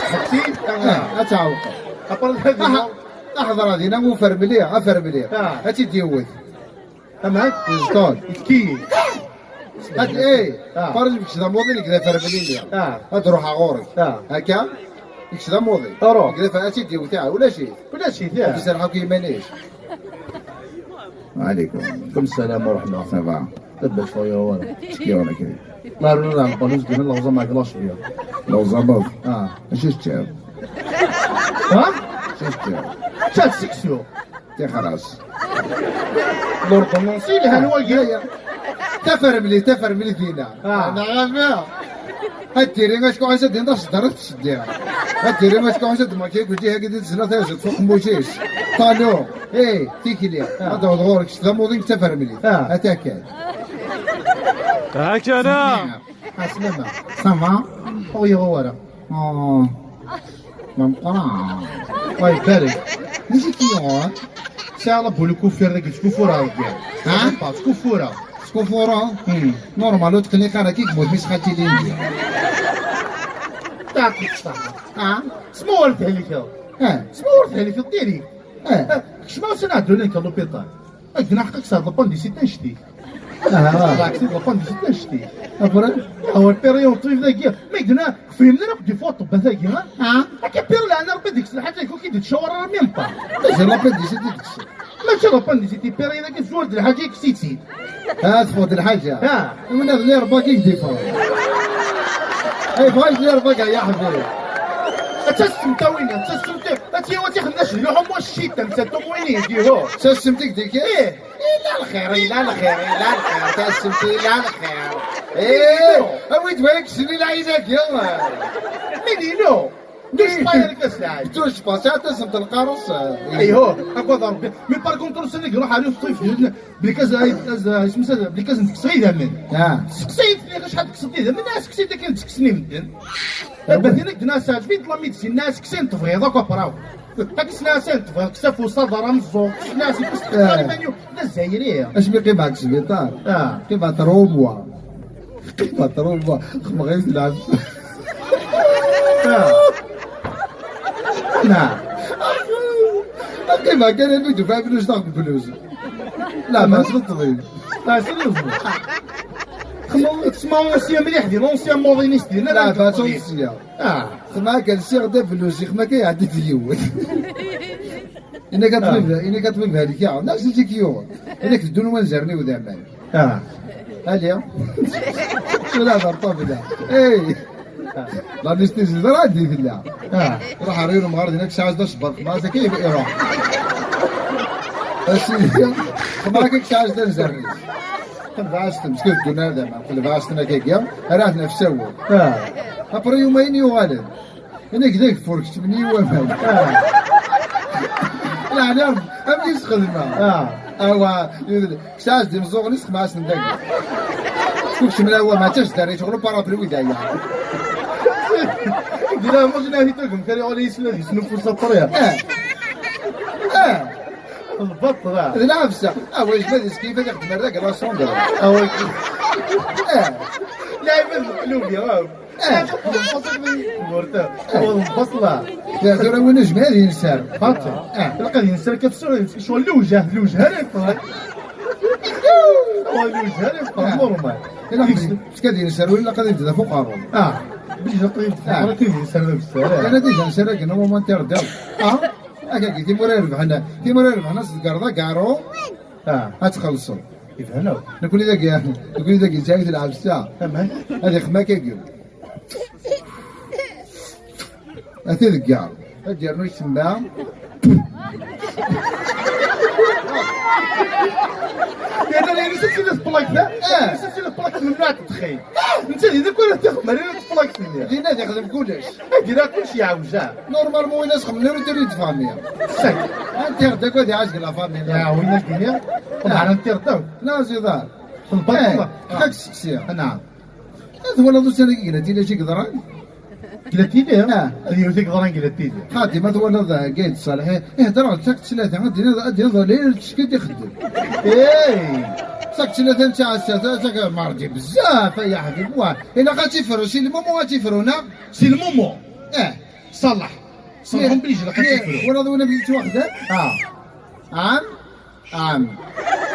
Xetti? Ah, ad tɛawqeḍ. Après, aḥ-, aḥeḍra dinna, ufer mliḥ, afer mliḥ. Ah. Ad tt-id-yewwet. Amek? Yeẓḍel. Yettkeyyi. Ad, eh, ah, qaren kečč d amuḍin, nekk d afermli-nni. Ah. Ad ruḥeɣ ɣur-k. Ah. Akka? Kečč d amuḍin. Ruḥ. Nekk d afer-, ad tt-id-yewwet, ah, ulac-it. Ulac-it, ah. Ad iserreḥ akk iman-is. Wa alaikum. Alaikum salam wa rahma. Ça va? Labas, wa yawara. Ttki wara kri. La runa la nqul, zgin la ɣẓam ak la cbiya. La ɣẓam. Ah. Acu teččiḍ? Ha? Acu teččiḍ? Ččat seksu. Tixras. L'ordonnance, yelhan wagi. Ya, ya. Tafermlit, tafermlit dinna. Ah. Neɣ ama. Ad tiri acku ɛisa din d aṣeddar ad tseddiɣ. Ad tiri acku ɛisa d-maki kuji hagi di tezla tayẓet fuq mmuc-is. Ṭalu. Eh, tikli. Ah. Ad d-awḍ ɣur-k s tamuḍi d tafermlit. Ah. Ata kan. Hakana. Aslama. Ça va? Ur yeɣɣu ara. Ah. Ma meqqran. Wa ibarek. Mačči kiyuɣ. Sɛiɣ la boule kuffir dagi, ttkuffureɣ dagi. Ha? Ttkuffureɣ. Ttkuffureɣ? Hmm. Normal, ur tqelliq ara, kik mut, mis xalti lindi. Taɛqil ṣṣaḥ. Ha? Sma ur thelkeḍ. Ha? Sma ur thelkeḍ, diri. Ha? Kecma s-nɛeddu link à l'hôpital. Ak d-naḥqeq s l'appendicite annect-ik. Ah. L'appendicite annect-ik. Après? Awal période ṭṭbib dagi. Ma yedna, fehmna akk des fois ṭṭebbat-agi, ha? Ah. Akka pire lɛana Rebbi deg-s lḥaǧa-ik ur k-id-ittcawar ara même pas. Mačči l'appendicite i deg-s. Mačči l'appendicite, pire dagi tzuwar-d lḥaǧa-ik s-itt-id. Ah, teffeɣ-d lḥaǧa. Ah. Win ad li Rebbi ad k-id-iffeɣ. Ay, bɣa ad li Rebbi ya ḥbib. Ad tasem tawin, ad tasem tawin. Ad tiyaw ad tixdem d acu d luḥum wa ccita, netta tum win ihdi, ho. Tasem dik dik. Ih. Ila lxir, ila lxir, ila lxir, tassemt ila lxir. Eh, awi-d wayag ssni lɛid-agi. Min inu? Touche pas arkas lɛid. Touche pas, sɛa tassemt lqaṛes. Ayho, agad Rebbi. Mais par contre, ussan-agi ruḥ ar uṭṭif, belli kaz, kaz, isem-is, belli kaz n tekkseɣ idammen. Ah. Seqsayit-nni acḥal tekkseḍ idammen, ah, seqsayit akken ttekksen i medden. Batin ak-d-nna, teɛǧeb-it la médecine, nna, seqsayen tebɣiḍ akk apraw. Ad isna-as ayen tebɣiḍ, kkes afus, aḍar ameẓẓuɣ, kkes-as, kkes-as, eh, iman-iw d azzayri. Asmi qqimeɣ deg sbiṭar, ah, qqimeɣ trois mois. Qqimeɣ trois mois, xedmeɣ i tlab. Ah. Nah. Qqimeɣ kan armi d-ufiɣ flus, taɣ-, flus. Leɛbad s ṭṭbib. Ah, sérieux. Xedmeɣ, tesma ancien mliḥ din, ancien muḍin-is din, leɛbad s ancien. Ah. Xedmeɣ kan siɣ d abluz, xedmeɣ kan iɛeddi-t yiwet. Inek aṭbib, ah, inek aṭbib helkeɣ, nafs i k-yuɣen. Inek teddun wanzaren-iw d aman. Ah. Allez. Cela d ṭṭabla. Hey. L'anesthésie d radi tella. Ah. Ruḥ ar yir umɣar dinna, ksɛas d asebbar, xedmeɣ-as akka iruḥ. A sidi, xedmeɣ akka ksɛas d anzaren-is. Qelbeɣ-as-ten, parce que ddun ar dama, qelbeɣ-as-ten akka-agi, ara ten-afsawel. Ah. Après yumayen yuɣalen. Inek d ageffur, keččmen-iyi waman. Ah. Leɛni, amek i s-xedmeɣ? Ah. Awa, ksɛas d imeẓẓuɣen-is, xedmeɣ-asen dagi. Keččmen-aɣ waman, d tajeddarit, ɣur parapluie d aya. Di la moz nahi tagem kari ɣoli yisla di snufus aṭrya. Ah. Ah. Lbaṭṭra. D lɛebsa. Ah, wa yejma di skif ad ixdem rdag la sonde. Ah, wa yejma. Ah. Lɛibad meqlubi, ah. Ah. Lbaṭṭra. Ya, tura win ujma ad yenser. Baṭṭel. Ah. Ilaq ad yenser akka tsuɣ, ccɣel lewjah, lewjah ara yeffeɣ. Wa lewjah ara yeffeɣ, ah, normal. Ilaq ad yenser, ilaq ad yebdu ɣef uqerru. Ah. Bija qrib, ah, qrib yenser d akessar. Kana déjà nser akken, au moment terdiḍ. Ah. Akka, timura irebḥen, timura irebḥen, as-tgerḍ agaru. Ah. Ad txellṣeḍ. Yebhen akk. Nekkni dagi, nekkni dagi, sɛid lɛebsa. Aman. Ad ixem akka. Ati deg iɣ. Ad yernu ysemma. Yerna la yelsa-tt-id tplakt da. Ah. Yelsa-tt-id tplakt n mnaɛ tedxin. Netta d idakk ara t-ixdem, ara tplakt-nni. Dinna ad ixdem kullec. Ad ira kullec yeɛwez-aɣ. Normalement, win as xemmen ur turi d famille. Sak. Anti ɣ dakk ad iɛaj deg la famille. Ya, win as d-iniɣ. Ah. Ḍehren anti ɣ dakk. La ziḍar. Lbaṭel. Eh, xak seqsiya. Naɛam. Ad twalaḍ ussan-agi deg la télé acu i yeḍran? Deg la télé? Ah. Ad yiwet i yeḍran deg la télé. Xaṭi, ma twalaḍ, eh, Gayd Ṣaleḥ, eh, ihedder ɣer sak tlata, ad d-iniḍ, ad d-iniḍ la tcekki d-ixeddem. Ey! Sak tlata netta ass-a, sak mardi bezzaf, ay aḥbib, wa. Ilaq ad tifru, si lmumu ad tifru, neɣ? Si lmumu. Eh. Ṣaleḥ. Ṣaleḥ, mais, belli ilaq ad tifru. Twalaḍ win amek yettwaxdam? Ah. Ɛam? Ɛam.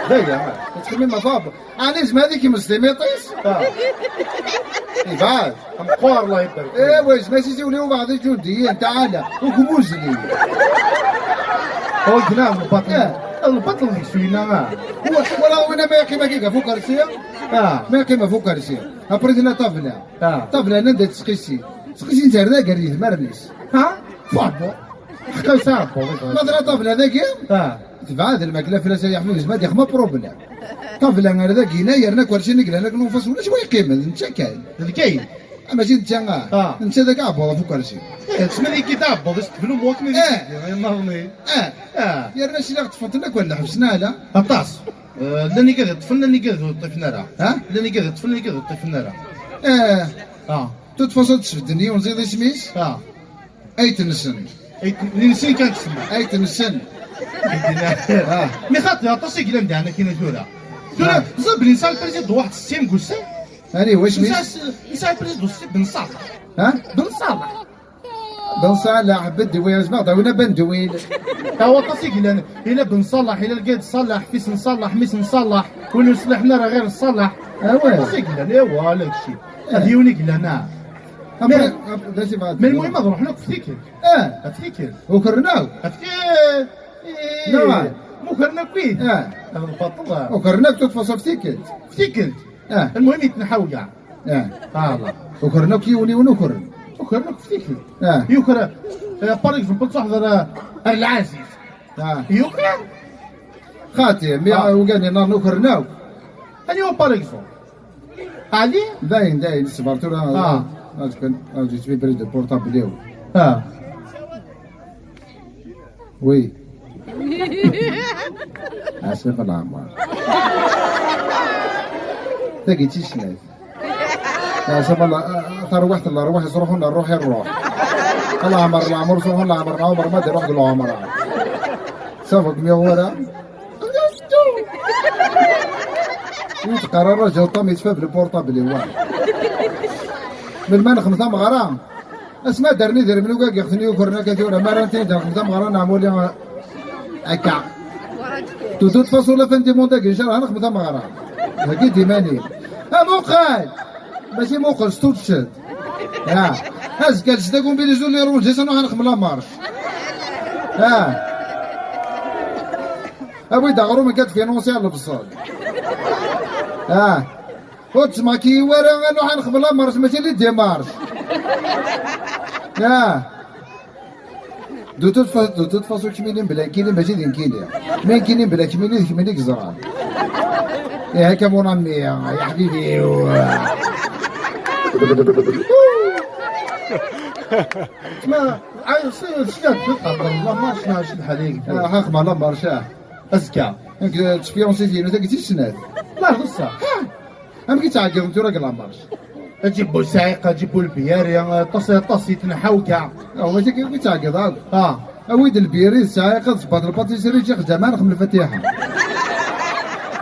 D aya. Tettxemmim ɣef Ɛebbuḍ. Ɛni yezmer ad ikemmez timiṭ-is? Ah. Ibɛed. Ameqqar, Allah ibarek. Ewa, yezmer ad s-isiwel i ubeɛḍ iǧudiyen, taɛala. Ukmuzli. Oh, gneɣ lbaṭel. Eh. Lbaṭel deg suyna, ah. Wa-, wala win ma yeqqim akka ɣef ukersi? Ah. Ma yeqqim ɣef ukersi. Après, tella ṭṭabla. Ah. Ṭṭabla anda tettqissi. Tettqissi, terna gar yidmaren-is. Ha? Fu Ɛebbuḍ. Ḥqa yesɛa Ɛebbuḍ. Ma tella ṭṭabla dagi? Ah. Tebɛed lmakla fell-as, ay aḥbib, yezmer ad ixem problème. Ṭṭabla ar dagi-na, yerna akersi-nni yellan akken ufas ulac wa yeqqimen, d netta kan. D kayen. Ah, mačči d netta, ah. Ah. Netta d Ɛebbuḍ ɣef ukersi. Eh, tesma deg-i d Ɛebbuḍ, is teblu mut mi, eh, deg-i, ay nnaḍni. Eh. Ah. Yerna sliɣ ṭṭfen-ten akk ar lḥebs, neɣ ala? Aṭas. Eh, llan igad yeṭṭfen, llan igad ur ṭṭifen ara. Ha? Llan igad yeṭṭfen, llan igad ur ṭṭifen ara. Eh. Ah. Tuṭfaṣ ad d-sbedden yiwen, ẓid isem-is? Ah. Ayt-nsen. Ayt-, nsen kan tsemma. Ayt-nsen. Ah. Mi xaṭi aṭas i yellan d aɛna kina tura. Tura, ah, ẓer belli nesɛa lprésident waḥed ssem deg ussan. Ani, wacu isem-is? Nesɛa s-, nesɛa lprésident ssem Ben Ṣaleḥ. Ha? Ben Ṣaleḥ. Ben Ṣaleḥ, Bedwi, azmaɣ d awin a Bendwil. Awa aṭas i yellan. Ila Ben Ṣaleḥ, ila Lgayed Ṣaleḥ, fils n Ṣaleḥ, mmi-s n Ṣaleḥ, win ur ṣliḥen ara ɣir Ṣaleḥ. Awah. Aṭas i yellan, iwa, ala kečči. Eh. Ad yiwen i yellan, ah. Après, mais, d acu i bɣa, mais lmuhim ad ruḥen akk f tikkelt. Eh. F tikkelt. Ukren akk? F tikkelt. Nɛam. Mukren akk-it. Eh. Hada lbaṭel. Ukren akk tuṭfaṣ f tikkelt. F tikkelt. Eh. Lmuhim yettenḥaw kɛa. Eh. Ah, Allah. Ukren akk yiwen yiwen ukren. Ukren akk f tikkelt. Eh. Yuker, eh, par exemple, tṛuḥeḍ ar, ar Lɛaziz. Ah. Yuker. Xaṭi, mi, ah, ugan inan ukren akk. Aniwa par exemple? Ali? Dayen, dayen, ṣber tura. Ah. Ad kan, ad yettbibri de portable-iw. Ah. Oui. Ɛasab leɛmer. Tagi d tis snat. Ɛasab Allah, tarwiḥt n lerwaḥ, ttruḥun ṛṛuḥ i ṛṛuḥ. Leɛmer, leɛmer, ttruḥun leɛmer, leɛmer, ma d-iṛuḥ deg lɛemṛa. Ṣafi, kem-yuɣ wara. Ur teqqar ara, ǧaw Ṭam yettfab le portable, wa. Melmi ad nexdem tameɣra? Asma daren idrimen ugar n yixten yukren akka tura, mi ara ntin ad nexdem tameɣra neɛmuli akka. Tutu tfaṣul a fin du monde-agi, ncallah ad nexdem tameɣra. Heggi-d iman-im. Amuqel! Mačči muqel, s tuččet. Ah. Azekka, lsda kumbilizu n les rouges, ad nruḥ ad nexdem la marche. Ah. Awi-d aɣrum, nekk ad finansiɣ lebṣel. Ah. Ur ttmakiyi wara, ad nruḥ ad nexdem la marche, mačči les démarches. Ah. De toute fa-, de toute façon, kemmini bla kini, mačči d nekkini. Mi nekkini bla kemmini, d kemmini i yeẓran. Ihi akka, mon ami, ya ḥbibi. Ma, ay, si, si, la marche, la marche. Ah, ḥaqma, la marche, ah. Azekka. Nekk, tfirunsit-inu, tagi d tis snat. La, d ṣṣeḥ. Amek i ttɛeggiḍen tura deg la marche? Aǧibu ssɛiqa, aǧibu lbiyari, aṭas, aṭas yetnḥaw kɛa. Ah, mačči akka i ttɛeggiḍ akk. Ah. Awi-d lbiyari d ssɛiqa, tṣebbat lpatisri, ǧiɣ ǧaman, xem lfatiḥa.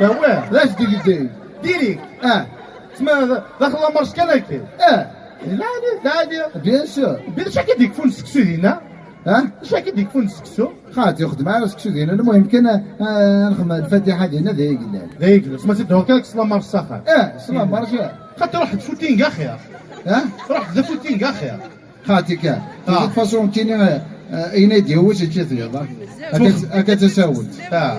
Awah. D acu deg-, deg-, direct. Ah. Tma, d-, daxel la marche kan akka. Ah. Lɛali, lɛali. Bien sûr. Bien sûr, akka d-yekfun seksu dinna. Ha? Acu akka d-yekfun seksu? Xaṭi, ur xeddmeɣ ara seksu dinna, lmuhim kan, ah, nexdem lfatiḥa dinna, d ay yellan. D ay yellan. Ma s-, d-hur kan, s la marche s axxam. Eh, s la marche. Xaṭi, ruḥ-d footing axir. Ha? Ruḥ-d footing axir. Xaṭi kan. Ah. De toute façon, kini, eh, eh, ayen ay d-yewwi, seg-s i tgiḍ, ha? Akka, akka d tasawent. Ah.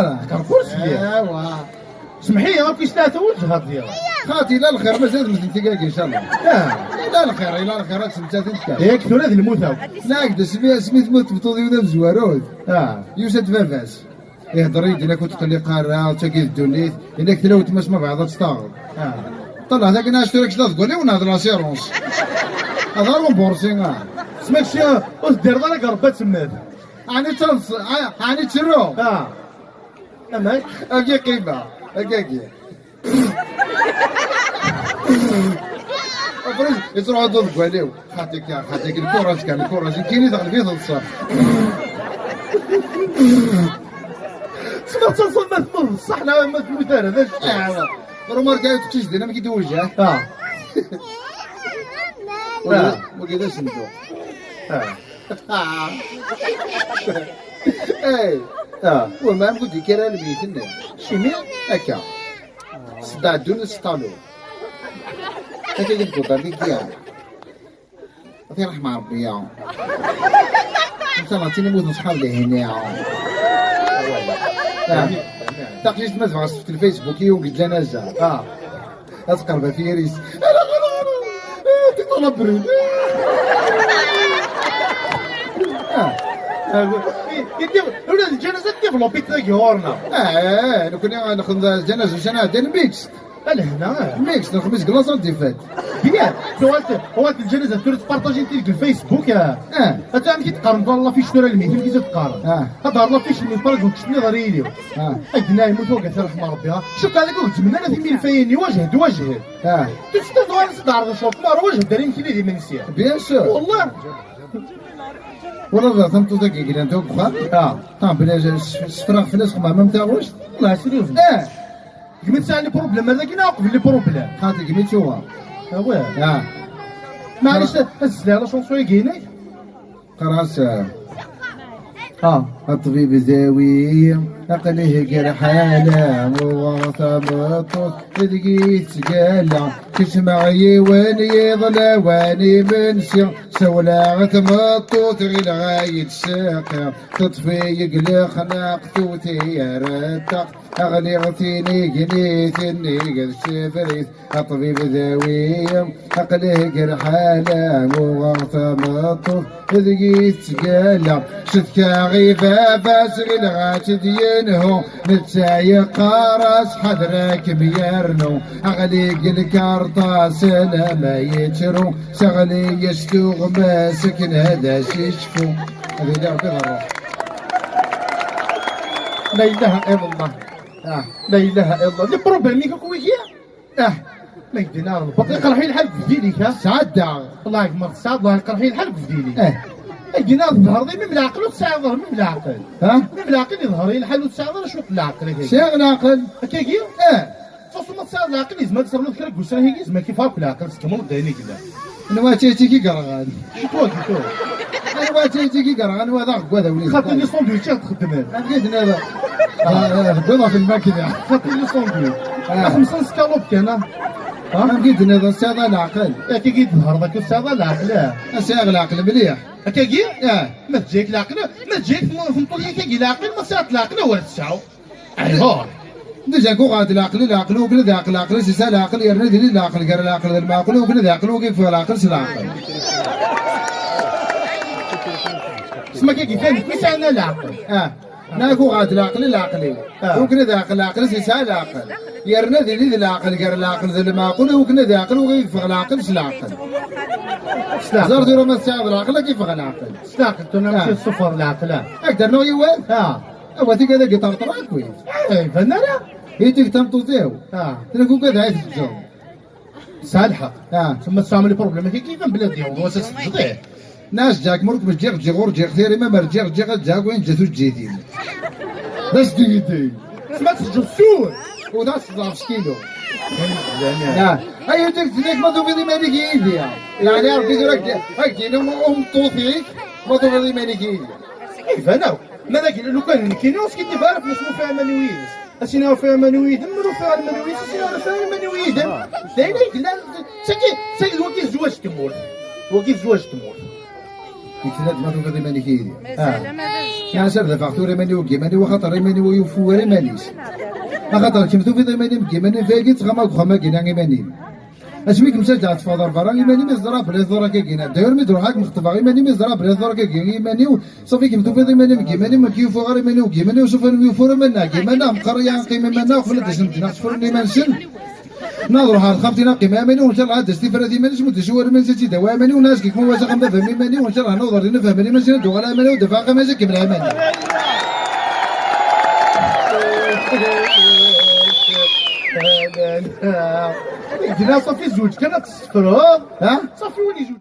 Voilà, ḥekker kullec. Ewa. Semḥ-iyi, akk isteɛta ur ǧhad diɣ. Xaṭi, ila lxir, mazal d medden tigagi, incallah. Ah. Ila lxir, ila lxir, ad semtatin tekka. Yak tura d lmut akk. Nag-d asmi, asmi tmut tebṭuḍ yiwen amezwarut. Ah. Yusa-d baba-s. Ihder-iyi-d, inak ur tqelliq ara, d tagi d ddunit. Inak tella weltma-s ma bɣiḍ ad tt-taɣeḍ. Ah. Ṭṭallah, dakken acu tura kečč d aḍeggal-iw neɣ d l'assurance? Ad rembourser, ah. Smakci, ur teddireḍ ara deg Rebbi ad temmet. Ɛni ttaḍs-, ɛni ttruɣ? Ah. Amek? Agi qima, agi, agi. Après, yettruḥ ad d-deg waliw. Xaṭi kan, xaṭi kan, lkuṛaj kan, lkuṛaj. Nekkini teɣleb-it ṣṣeḥ. Sma tettaṣṣal ma temmut ṣṣeḥ, neɣ ma temmut ara, d acu? Remarque, ay teqcict din, amek i d-iwejjah? Ah. Wagi, ah, wagi d asenduq. Ah. Ey. Ah. Wa ma am gudi kra lmeyt-nni. Cimi? Akka. Sdaɛdun s ṭalu. Akka i tguḍar di gya. Ati raḥma Rebbi, ya. Netta ma ttini mut nṣeḥab lehini, ya. Ah. Taqcict ma tebɣa s Facebook i yungi d lanaza. Ah. Ad tqerb ɣef yiri-s. Ala, ala, ala. Ah, tiṭ-, ala brud. Ah. Ula d lǧanaza développée-t dagi ɣur-neɣ. Ah, nekkni nexdem lǧanaza ussan iɛeddan mix. A lehna, ah. Mix, lexmis deg laṣal d-ifat. Bien, tuɣal, tuɣal lǧanaza tura tpartajin-t deg Facebook, ah. Ah. Ata amek i d-qqaren tura lafic tura lmeyt, amek i d-qqaren? Ah. Ad ɣer lafic-nni, par exemple, kečč-nni ɣer yili. Ah. Ay d-nɛim, ur tuɣ gata, raḥma Rebbi, ha. Cukk, ad ak-ur ǧemmen ara timilfayin-nni, wajhed, wajhed. Ah. Tuɣ s-, tuɣal s-, d-ɛreḍ cwiṭ, mar wajhed ara imekli d imensi. Bien sûr. Wallah. Wala d tameṭṭut-agi yellan deg uxxam. Ah. Ah, bla s-, sefraɣ fell-as xemmam am taɣect. Wallah, sérieux. Eh. Gmi tesɛa les problèmes, ar dagi neɣ qbel les problèmes? Xaṭi, gmi tuɣa. Ah ouais. Ah. Maɛlic, ad s-sliɣ la chanson-agi inek? Qqar-as, ah. Ah. A ṭṭbib dawi, aql-i gar ḥala, uɣeɣ tameṭṭut deg-i tettgalla. Kecmeɣ yiwen yiḍ lawan imensi, sawleɣ tmeṭṭut ɣileɣ ay d-saqi. Teṭṭef-iyi deg lexnaq, tewwet-iyi ar ṭṭaq. Ɣliɣ tinignit, nnig d tefrit, a ṭṭbib dawi, aql-i gar ḥala, uɣeɣ tameṭṭut deg-i tettgalla. Cetkaɣ i baba-s, ɣileɣ ad tt-id-yenhu, netta yeqqar-as ḥader ad kem-yernu. Ɣli deg lkarṭas, alamma yettru, seɣli-yas tuɣmas akken ad as-icfu. Ad yili Rebbi d ṛṛuḥ. La ilaha illallah. Ah. La ilaha illallah. Les problèmes-ik akk wigi? Ah. Ma yeddi-nneɣ lbaṭel, iqerḥ-iyi lḥal deg ubdil-ik, ha? Sɛeddaɣ. Wallahi ma tesɛiḍ, wallahi iqerḥ-iyi lḥal deg ubdil-ik. Eh. Ma yeddi-nneɣ tḍehreḍ imi m leɛqel ur tesɛiḍ ara, imi m leɛqel. Ha? Imi m leɛqel iḍher-iyi lḥal ur tesɛiḍ ara cwiṭ n leɛqel, akkagi. Sɛiɣ leɛqel. Akkagi? Eh. Faṣu ma tesɛiḍ leɛqel, yezmer ad d-ternuḍ kra deg ussan-agi, yezmer ad k-iffeɣ akk leɛqel, tkemmleḍ d ayen i yellan. Anwa tayet i k-igerɣan? Cukkeɣ-ak tura. Anwa tayet i k-igerɣan, wa d aɣeggad a wlidi. Xaṭi les sandwichs i ɣ-txeddmem. Amek i d-nniḍ? Ah, ah, teddiḍ ɣef lmakla. Xaṭi les sandwichs. Ah. Xemsa n skalop kan, ah. Ah? Amek i d-nniḍ, tesɛiḍ leɛqel? Akkagi i d-tḍehreḍ akka, tesɛiḍ leɛqel, ah. Ah, sɛiɣ leɛqel mliḥ. Akkagi? Ah. Ma teǧǧa-yak leɛqel, ma teǧǧa-yak tm-, tmeṭṭut-ik akkagi leɛqel, ma tesɛiḍ leɛqel, awer tesɛu. Ayɣer? Déjà, ku ɣad leɛqel, leɛqel, ugna d ɛaqel, leɛqel, si sa leɛqel, yerna d leɛqel, gar leɛqel d lmeɛqul, ugna d ɛaqel, ugna yeffeɣ leɛqel s leɛqel. Sma kagi tani, wi sɛan leɛqel? Ah, na ku ɣad leɛqel, leɛqel-iw. Ah. Ugna d ɛaqel, leɛqel, si sa leɛqel. Yerna d leɛqel, gar leɛqel d lmeɛqul, ugna d ɛaqel, ugna yeffeɣ leɛqel s leɛqel. S leɛqel. Ẓer tura ma tesɛiḍ leɛqel, ad k-iffeɣ leɛqel. S leɛqel, tura, ah, mačči ṣṣufeṛ leɛqel, ah. Ad k-d-rnuɣ yiwet? Ah. Awa, tigad-agi ṭerṭer akk-it. Eh, iban ara. Itik tameṭṭut-iw. Ah. Tella kukad ay teǧǧeḍ. Tesɛa lḥeqq. Ah. Tma tesɛam les problèmes-agi, iban belli ad d-yaweḍ wass ad s-teǧǧeḍ, eh. Nas Jack, murk mejjiɣ, ǧǧiɣ ur ǧǧiɣ, tiri ma mer ǧǧiɣ, ǧǧiɣ ad ǧǧiɣ, win ǧǧat ur ǧǧitin. D as-d-yeddi. Tma teǧǧeḍ sur. U d as-teḍɛef s kilo. Ah. Ay, itik tlek ma tufiḍ iman-ik yid-i. Yeɛni, Rebbi tura ak-, ak-d-yini umeṭṭut-ik, ma tufiḍ iman-ik yid-i. Iban akk. Ma d agellal lukan nekkini, ur skiddib ara fell-as, ma ufiɣ iman-iw yid-s. Ad s-iniɣ ufiɣ iman-iw yid-m, ma ufiɣ iman-iw yid-s, ad s-iniɣ ufiɣ iman-iw yid-m. D ayen ay yellan, d tagi, d tagi d wagi zzwaǧ n tmurt. Wagi zzwaǧ n tmurt. Yettnad ma tufiḍ iman-ik yid-i. Ah. Yeɛni ad afeɣ tura iman-iw deg iman-iw, axaṭer iman-iw ur yufi ara iman-is. Axaṭer kemm tufiḍ iman-im deg iman-im, tagi ttɣama deg uxxam-agi-nni iman-im. Asmi kem-saǧaɣ teffɣeḍ ar berra, iman-im i teẓra belli tḍur akka gina. D'ailleurs, mi d-ruḥeɣ ad kem-xeṭbeɣ, iman-im i teẓra belli tḍur akka gina, iman-iw, safi kem-tufiḍ iman-im deg iman-im, ur k-yufiɣ ara iman-iw deg iman-iw, safi ur yufi ara iman-nneɣ deg iman-nneɣ, meqqar ya qqim iman-nneɣ, qbel ad d-asen-d-neɣ sefren iman-nsen. Naḍ ruḥ ar txaft-ina qqim amani, ur ncallah ad as-tifrat iman-is, mu d-isuwar iman-is ad tt-id-awi amani, ur nasgi kum wasax am bafam imani, ur ncallah nawḍer di nafahmani, ma sina d-uɣal amani, ur d-afaq amani, ad kem-lɛamani. Gna ṣafi zewǧ kan ad tessefreḍ. Ha? Ṣafi win izewǧ.